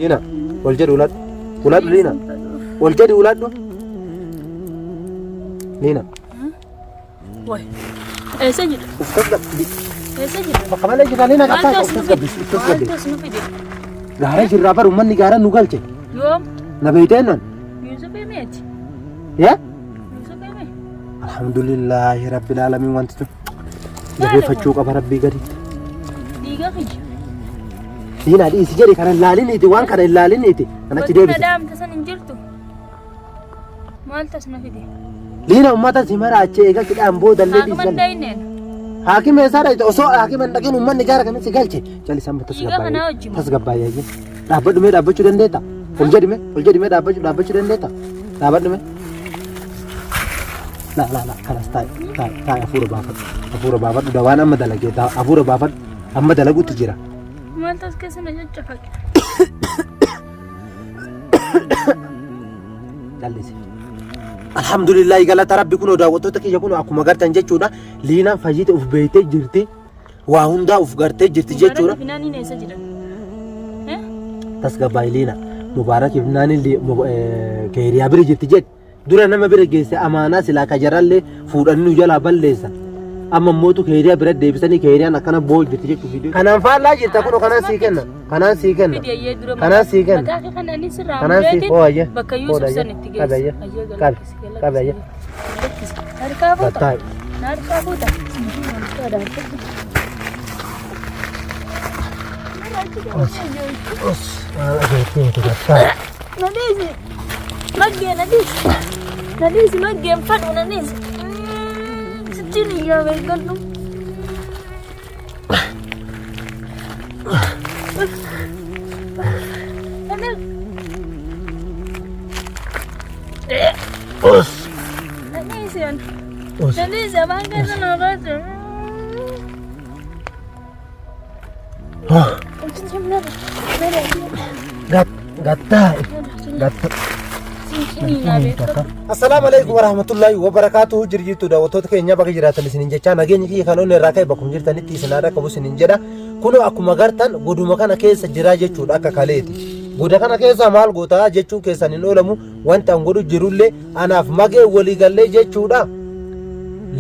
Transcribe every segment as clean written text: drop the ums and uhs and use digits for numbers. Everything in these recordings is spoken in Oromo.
Liina ol jedhi uladhu. Uladhu Liina. Ol jedhi uladhu. Liina. Way. Eessa jira? Uf tasgabbi. Eessa jira? Bakka malee jira Liina Maaltu qabtaa as uf nu tasgabbi. fide? Uf tasgabbi. Maaltu as nu fide? Gaara jirraa bar uummanni gaara nu galche. Yoom? Na beeytee nan. Yuusuf meeti? Yaa? Yuusuf mee? Alhamdulillahi rabbil alamin wanti tun jabeeffachuu qaba rabbii gaditti. Dhiiga kiyya. Diinaa dhiisi jedhi kana hin laaliniiti waan kana hin laaliniiti kan achi Bakki deebise. na dhaamte san hin jirtu. Maaltu as na fide? Liina ummata si maraachee eega cidhaan boodallee Haakima dhiisan. hin dhayneen. Haakima eessaa dhayte osoo haakima hin dhaqin uummanni gaara kana si galche. Calisaan Dhiiga kanaa wajjin. tasgabbaayee jira. Dhaabbadhu mee dhaabbachuu dandeetta? Ol jedhi mee ol jedhi mee dhaabbachuu dhaabbachuu dandeetta? Dhaabbadhu mee. La la la kanas taa'i taa'i taa'i hafuura baafadhu hafuura baafadhu dawaan amma dalagee hafuura baafadhu amma dalaguutti jira. Maaltu as keessa na caccafaqe? Callisi. Alhamdulillahi galata rabbi kunoo daawwattoota kiyya kunoo akkuma gartan jechuudha liinaan fayyite uf beeytee jirti waa hundaa uf gartee jirti jechuudha. Mubaarak Finaaniin eessa jiran? Eh? Tasgabbaay liina Mubaarak ibnaan keeriyaa bira jirti jedhi. Dura nama bira geesse amaanaa silaa ka jarallee fuudhanii nu jalaa balleessan. Amma mootu keeriyaa bira deebisanii keeriyaan akkana boo jirti jechuuf viidiyoo. Kanaan faallaa jirta kun kanaan sii kenna. Kanaan sii kenna. Fidi ayyee dura Kanaan sii kenna. Mataa kee kana inni sirraa Kanaan sii mureetiin hoo ayyee. bakka Hoo Yuusuf ayyee. san itti Qabi geessu. ayyee. Ayyee Qabi. galakkisi Qabi ayyee. galakkisi. Harkaa fuuta. Tattaa'e. Harkaa fuuta. Os. Maal ajeettee miti tattaa'e. Nadiisi. Maggee nadiisi. Nadiisi maggeen fadhu nadiisi. Sittiin iyyaa beekadhu. Os. Nadiisi. Os. Nadiisi afaan keessa na baatu. Gattaa'e. Gattaa'e. Assalaamu alaikum warahmatullahi wabarakaatuhu jirjiirtuu daawwattoota keenya bakka jiraatan isinin jechaa nageenyi kiyya kan onnee irraa ka'e bakkuma jirtanitti isin haa dhaqqabu isinin jedha kunoo akkuma gartan goduma kana keessa jiraa jechuudha akka kaleeti goda kana keessa maal gootaa jechuun keessan hin oolamu wanta an godhu jirullee anaaf magee walii gallee jechuudha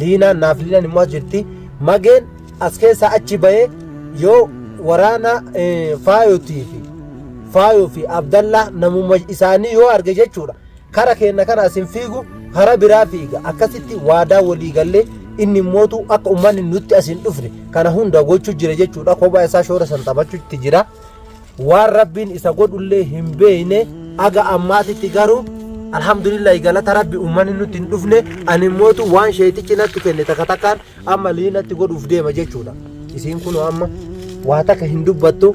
liinaan naaf liinaan immoo as jirti mageen as keessaa achi bahee yoo waraana faayotii fi faayoo fi abdallaa namuma isaanii yoo arge jechuudha kara keenna kana asin fiigu kara biraa fiiga akkasitti waadaa walii gallee inni mootu akka ummanni nutti as hin dhufne kana hunda gochuu jira jechuudha kophaa isaa shoora san taphachuutti jira waan rabbiin isa godhullee hin beekne aga ammaatitti garuu alhamdulillahi galata rabbi ummanni nutti hin dhufne ani mootu waan sheetichi natti kenne takka takkaan amma liinatti godhuuf deema jechuudha. Isiin kunoo amma waa takka hin dubbattu.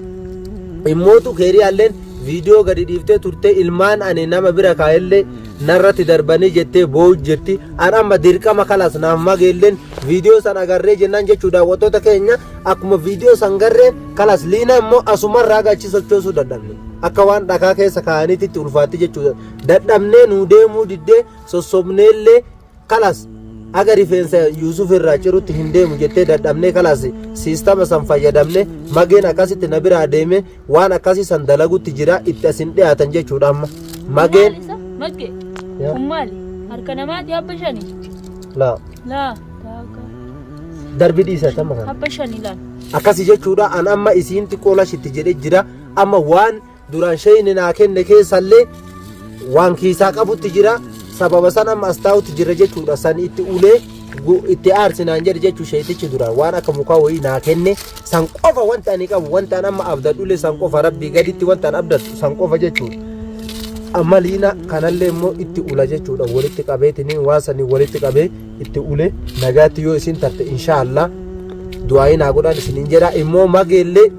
Immootu keeriyaalleen viidiyoo gadi dhiiftee turte ilmaan ani nama bira kaa'ellee narratti darbanii jettee boo'u jirti. An amma dirqama kalas naaf mageelleen viidiyoo san agarree jennaan jechuu daawwattoota keenya akkuma viidiyoo san garreen kalas liina immoo asumarraa gachi sochoosuu dadhabne. Akka waan dhakaa keessa kaa'aniititti ulfaatti jechuudha. Dadhabnee nuu deemuu diddee sossobneellee Kalas haga rifeensa Yuusuf irraa cirutti hin deemu jettee dadhabnee kalas siistama san fayyadamne mageen akkasitti na biraa deeme waan akkasii san dalagutti jira itti asin dhiyaatan jechuudha amma mageen. Maal isa? Maggee. Yaa. Kun maali? Harka namaati habba shani. Laa Laa. Taaka. darbi dhiisa tamma kana. Habba shani laal. Akkasi jechuudha an amma isiin xiqqoo lashitti jedhe jira amma waan duraan shayni naa kenne keessallee waan kiisaa qabutti jira sababa san amma as taa'utti jira jechuudha san itti ulee itti aarsi naan jedhe jechuu sheeytichi duraan waan akka mukaa wayii naa kenne san qofa wanta ani qabu wanta an amma abdadhullee san qofa rabbii gaditti wanta an abdadhu san qofa jechuudha. Amma liina kanallee immoo itti ula jechuudha walitti qabeetiniin waan sanii walitti qabee itti ule nagaatti yoo isin tarte inshaallah du'aayii naa godhaan isiniin jedha immoo mageellee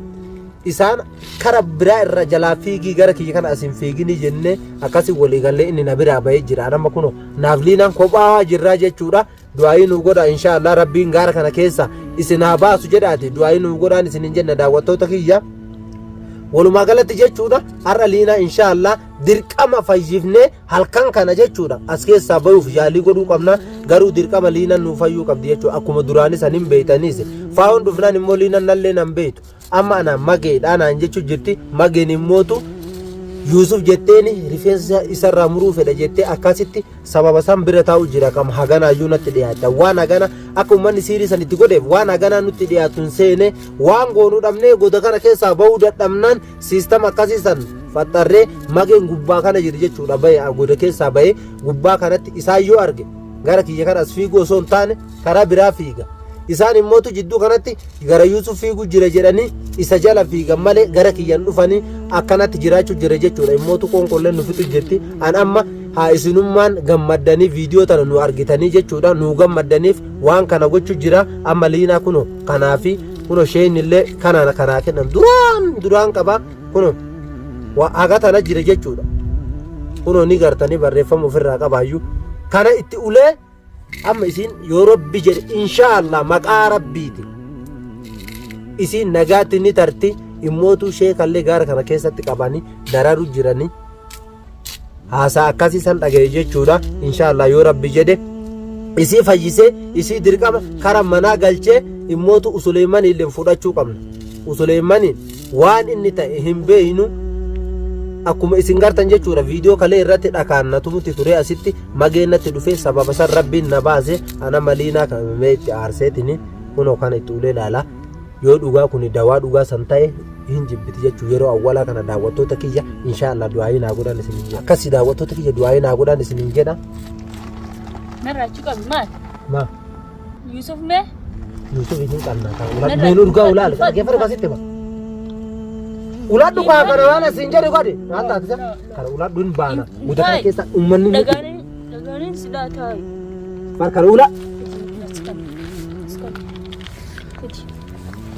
isaan kara biraa irra jalaa fiigii gara kiyya kana as hin fiiginii jennee akkasi walii gallee inni na biraa bahee jira anamma kuno naaf liinaan kophaa jirraa jechuudha du'aayii nuu godha inshaallah rabbiin gaara kana keessa isin haa baasu jedhaati du'aayii nuu godhaan isin hin jenna daawwattoota kiyya walumaa galatti jechuudha har'a liinaa inshaallah dirqama fayyifnee halkan kana jechuudha as keessaa bayuuf yaalii godhuu qabna garuu dirqama liinaan nuu fayyuu qabdi jechuudha akkuma duraanis an hin beeytaniis faayoon dhufnaan immoo liinaan nallee nan beeytu amma ana mageedha naan jechuu jirti mageen immootu Yuusuf jetteeni rifeensa isarraa muruu fedha jettee akkasitti sababa san bira taa'u jira kam haganaayyuu natti dhiyaata waan hagana akka uummanni siirii san itti godheef waan haganaa nutti dhiyaatu hin seene waan goonuu dhabnee goda kana keessaa ba'uu dadhabnaan siistama akkasii san faxxarree mageen gubbaa kana jiru jechuudha bahe goda keessaa bahee gubbaa kanatti isaan yoo arge gara kiyya kana as fiiguu osoo hin taane karaa biraa fiiga. Isaan immootu jidduu kanatti gara Yuusuf fiigu jira jedhanii isa jala fiigan malee gara kiyyan dhufanii akkanatti jiraachuu jira jechuudha. Immootu qoonqolleen nu fixu jirti. An amma haa isinummaan gammaddanii viidiyoo tana nu argitanii jechuudha. Nu gammaddaniif waan kana gochuu jira. Amma liinaa kuno kanaafi kuno isheen illee kana kanaa kennan duraan duraan qaba kuno haga tana jira jechuudha. Kuno ni gartanii barreeffama ofirraa qabaayyuu. Kana itti ulee Amma isiin yoo rabbi jedhe inshaa Allah maqaa rabbiiti. Isiin nagaatti ni tarti immootuu sheekallee gaara kana keessatti qabanii dararu jiranii. Haasaa akkasii san dhagaye jechuudha. Inshaa Allah yoo rabbi jedhe isii fayyisee isii dirqama kara manaa galchee immootu usuleemanii illee fudhachuu qabna. Usuleemaniin waan inni ta'e hin beeynu akkuma isin gartan jechuudha viidiyoo kalee irratti dhakaan na tumutti ture asitti mageen natti dhufe sababa san rabbiin na baase ana maliinaa kan mee itti aarseetini kunoo kana itti ulee laala yoo dhugaa kuni dawaa dhugaa san ta'e hin jibbiti jechuu yeroo awwalaa kana daawwattoota kiyya inshaa Allah du'aayii naa godhaan isinin jedha akkasi daawwattoota kiyya du'aayii naa godhaan isinin jedha. Narraa achi qabi maal? Maa? Yusuf mee? Yusuf hin qabna kan uladhu mee urgaa ulaal dhaggeeffadhu kasitti ba. Uladhu kaa kana waan asiin jedhu godhi maal taate isa kana uladhu hin baana guda kana keessa uummanni ni Dhagaaniin dhagaaniin silaa taa'i. bar kana ula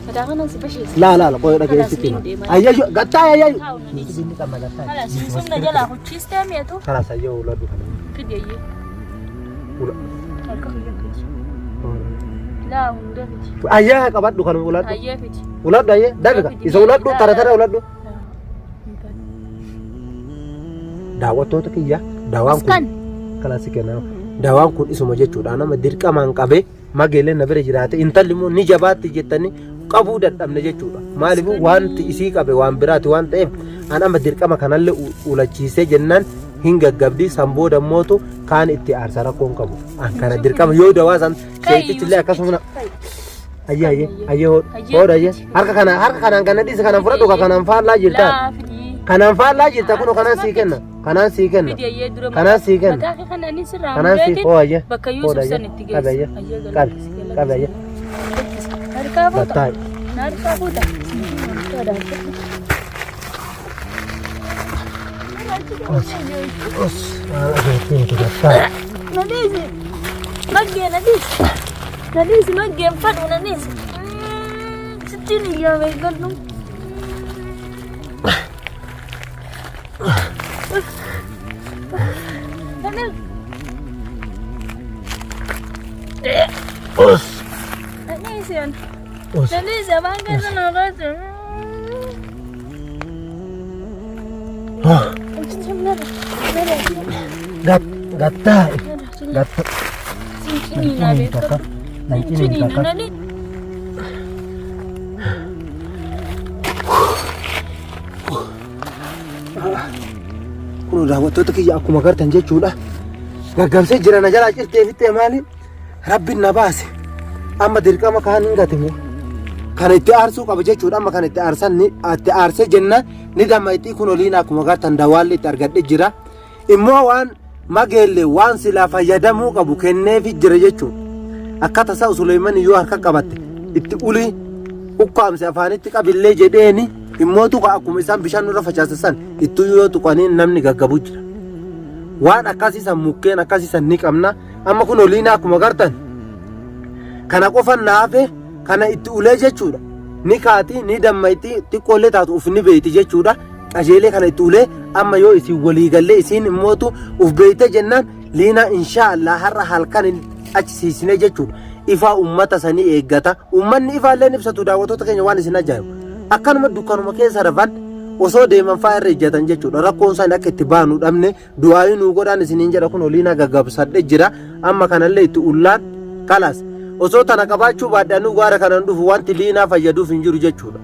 Mataa kanan si basheessa. laa laa qoy dhageessitti hima. Ayyayu gattaa ayyayu. Taa'u na dhiisi. Yusuf hin qabna gattaa. Kalaas Yusuf na jalaa hucciistee mi'atu. Kalaas ayyayu uladhu kana. Fidi ayyee. Ula. Harka kiyya fidi. Laa hunda fidi. Ayyaa qabadhu kanuma uladhu. Ayyee fidi. Uladhu ayyee dabiga. Isa uladhu tara tara uladhu. Daawwattoota kiyya daawaan kun Askan. kalaasii kennaa. Daawaan kun isuma jechuudha. Nama dirqamaan qabee mageeleen na bira jiraate intalli immoo ni jabaatti jettanii qabuu dadhabne jechuudha. Maaliif wanti isii qabe waan biraati waan ta'eef an amma dirqama kanallee ulachiisee jennaan hin gaggabdi san booda mootu kaan itti aarsa rakkoon qabu. An kana dirqama yoo dawaa san sheekichillee akkasuma ayyee ayyee ayyee hoodha ayyee harka kana harka kanaan kana dhiisi kanaan fudhadhu ka kanaan faallaa jirta kanaan faallaa jirta kunoo kanaan sii kenna kanaan sii kenna kanaan sii kenna kanaan sii hoo ayyee Bakka hoodha Yuusuf ayyee san itti qabi geessu. ayyee qabi qabi ayyee Harkaa fuuta. Battaa'i. Harkaa fuuta. Os waan agartee miti battaa'i. Nadiisi. Maggee nadiisi. Nadiisi maggeen fadhu nadiisi. Sittiin iyyaa beekadhu. Os Nadiisi. os. Nadiisi afaan keessa na baase. Gat gattaa'i gatta. Nan takka nan ciniin takka. Kun daawwattoota kiyya akkuma gartan jechuudha. Gaggabsee jira na jalaa cirtee fixxee maali? Rabbiin na baase. Amma dirqama kaan hin gatimu. Kana itti aarsuu qaba jechuudha. Amma kana itti aarsan ni itti aarsee jennaan ni damma itti kun oliin akkuma gartan dawaalli itti argadhe jira. Immoo waan mageelle waan silaa fayyadamuu qabu kenneefi jira jechuudha. Akka tasaa Suleeman yoo harka qabatte itti ulii ukkaamse afaanitti qabillee jedheeni immoo tuqa akkuma isaan bishaan nurra facaasan san ittuu yoo tuqanii namni gaggabu jira. Waan akkasii san mukkeen akkasii san ni qabna. Amma kun oliin akkuma gartan kana qofa naafe kana itti ulee jechuudha. Ni kaati ni dammayti xiqqoollee taatu uf ni beeyti jechuudha. Qajeelee kana itti ulee amma yoo isin walii gallee isiin immootu uf beeyte jennaan liinaa inshaa Allah har'a halkan achi siisine jechuudha. Ifaa ummata sanii eeggata. Ummanni ifaallee ibsatu daawwattoota keenya waan isin ajaa'ibu. Akkanuma dukkanuma keessa rafan osoo deeman fa'aa irra ejjatan jechuudha. Rakkoon isaan akka itti baanu dhabne du'aayii nuu godhaan isiniin jedha kun oliinaa gaggabsadhe jira. Amma kanallee itti ullaan kalaas. Osoo tana qabaachuu baadhe anuu gaara kanan dhufu wanti liinaa fayyaduuf hin jiru jechuudha.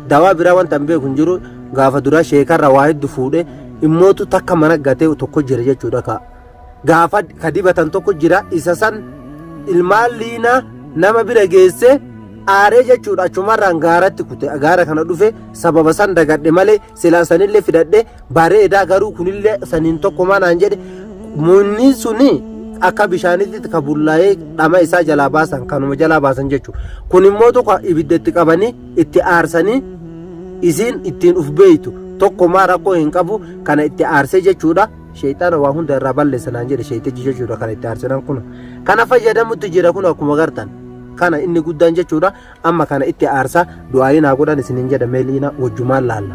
Dawaa biraa wanta hin beeku hin jiru. Gaafa duraa sheekarra waa hedduu fuudhe Immootu takka mana gatee tokko jira jechuudha ka gaafa ka dibatan tokko jira isa san ilmaan liinaa nama bira geesse aaree jechuudha achumarraan gaaratti kute gaara kana dhufe sababa san dagadhe malee silaa sanillee fidadhe bareedaa garuu kunillee saniin tokkumaa naan jedhe munni suni akka bishaanitti ka bullaa'ee dhama isaa jalaa baasan kanuma jalaa baasan jechuudha kun immoo tokko ibidda itti qabanii itti aarsanii isiin ittiin uf beeytu tokkumaa rakkoo hin qabu kana itti aarsee jechuudha sheeyxaana waa hunda irraa balleessa naan jedhe sheeyxichi jechuudha kana itti aarsinaan kun kana fayyadamutti jira kun akkuma gartan kana inni guddaan jechuudha amma kana itti aarsaa du'aayii naa godhan isiniin jedha meeliina wajjumaan laalla.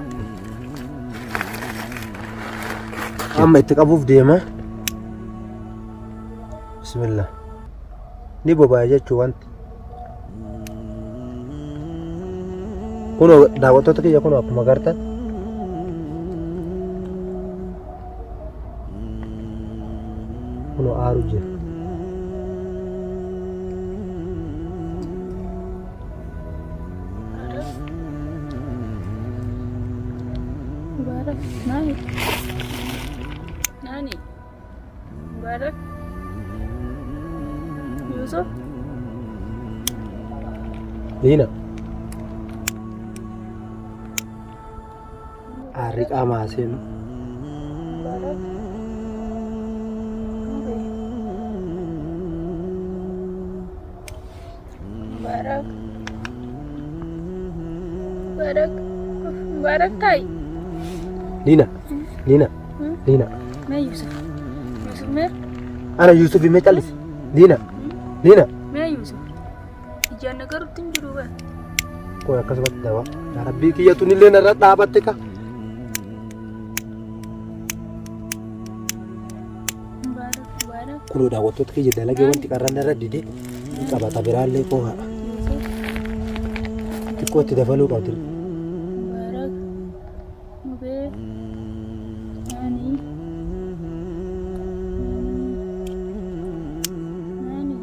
Amma itti qabuuf deema. Bismillah. Ni boba'a jechuu wanti. Kunoo daawwattoota kiyya kunoo akkuma gartan. Kunoo aaru jira. Mubarak. Nani? Nani? Mubarak. Yusuf. Liina. Aarri qaamaa haa seenu. Mubarak. Mubarak. Mubarak. Mubarak taa'i. Liina. Liina. Liina. Mee Yusuf. Yusuf mee. Ana Yusuf mee callisi. Liina. Liina. Mee Yusuf. Ijaan na garutti hin jiru baa. Qoy akkasumatti dawaa. Yaa Rabbii kiyya tunillee narra dhaabatte ka. Mubarak. Mubarak. Kunoo daawwattoota kiyya dalagee wanti qarran narra dide qabata biraallee koo ha'a. Yusuf. Xiqqoo itti dabaluu qabdi. Mubarak. Mubee. Nani. Nani.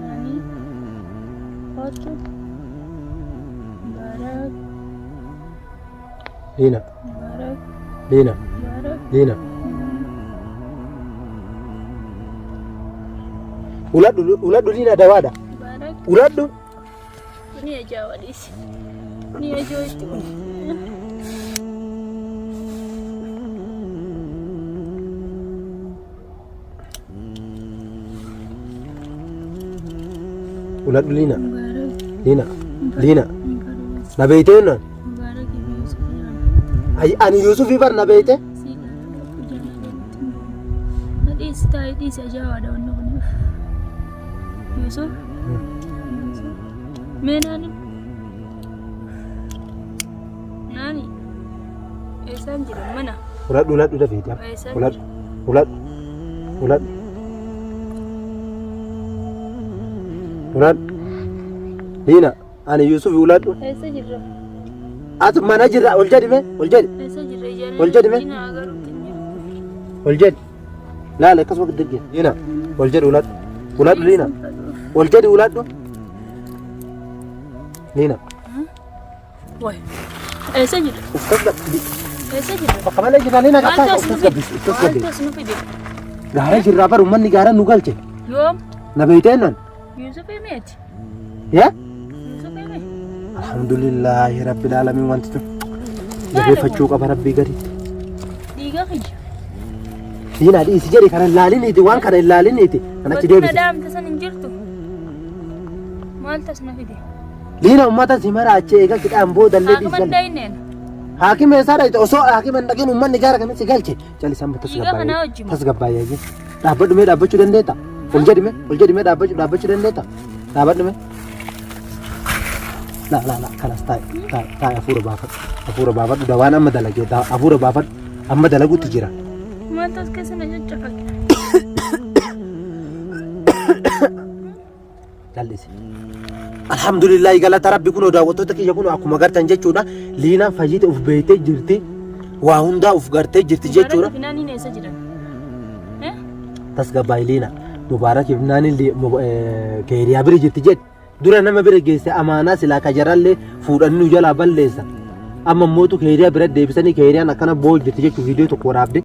Nani. Kottu. Mubarak. Liina. Mubarak. Liina. Mubarak. Liina. Uladhu uladhu Liina dawaadha. Mubarak. Uladhu. Ni ajaa'iba dhiisi. Ni ajaa'iba itti kun. Uladhu Liina. Mubarak. Liina. Liina. Na beeytee jennaan. Mubarak Yusuf jedhama. Ay, ani Yuusufii bar na beeyte. Dhiisi taa'ee dhiisi ajaa'ibaadha wanni kun. Yusuf. Yusuf. Mee naani? Naani? Eessaan jira mana? Uladhu uladhu dafeeti. Eessaan Uladhu uladhu uladhu. Uladhu. Liina ani Yuusuf uladhu. Eessa jirra? Ati mana jirra ol jedhi mee ol jedhi Eessa jirra ijaan? Ol jedhi mee. Diina agaruutti hin jiru. ol jedhi. Laala akkasuma gadi jedhi. Liina ol jedhi uladhu. Uladhu Liina ol jedhi uladhu. Liina Wayi. Eessa jirra? uf tasgabbi. Eessa jirra? Bakka malee jirra Liina Maaltu qabtaa as uf nu fide? tasgabbisi uf tasgabbisi. Maaltu as nu fide? Gaara jirraa bar uummanni gaara nu galche. Yoom? Na beeytee nan. Yuusuf himeeti. Yaa? Yuusuf hime. Alhamdulillahi rabbil alamin wanti tun jabeeffachuu qaba rabbii gaditti. Dhiiga kiyya. Diinaa dhiisi jedhi kana hin laaliniiti waan kana hin laaliniiti kan achi Bakki na deebise. dhaamte san hin jirtu. Maal tas na fide? Diina ummata si maraachee eega sidhaan boodallee Haakima dhiisan. dayneen. Haakima eessaa dhayxe osoo haakima hin dhaqin uummanni gaara kana si galche. Calisaan Dhiiga kanaa wajjin. tasgabbaayee jee. Dhaabbadhu mee dhaabbachuu dandeetta? Ol jedhi mee ol jedhi mee dhaabbachuu dandeetta? Dhaabbadhu mee. La la la kanas taa'i taa'i taa'i hafuura baafadhu hafuura baafadhu dawaan amma dalagee hafuura baafadhu amma dalaguutti jira. Maaltu as keessa na caccafate? Cal'isi. Alhamdulillahi galata rabbi kunoo daawwattoota kiyya kunoo akkuma gartan jechuudha. Liinaan fayyite uf beeytee jirti. Waa hundaa uf gartee jirti jechuudha. Mubaarak fi Naaniin eessa jiran? Eh? Tasgabbaay Liina. Mubaarak fi Naaniin keeriyaa bira jirti jedhi. Dura nama bira geesse amaanaa silaa kajarallee fuudhanii nu jalaa balleessa. Amma mootu keeriyaa bira deebisanii keeriyaan akkana boo'u jirti jechuun viidiyoo tokko waraabde.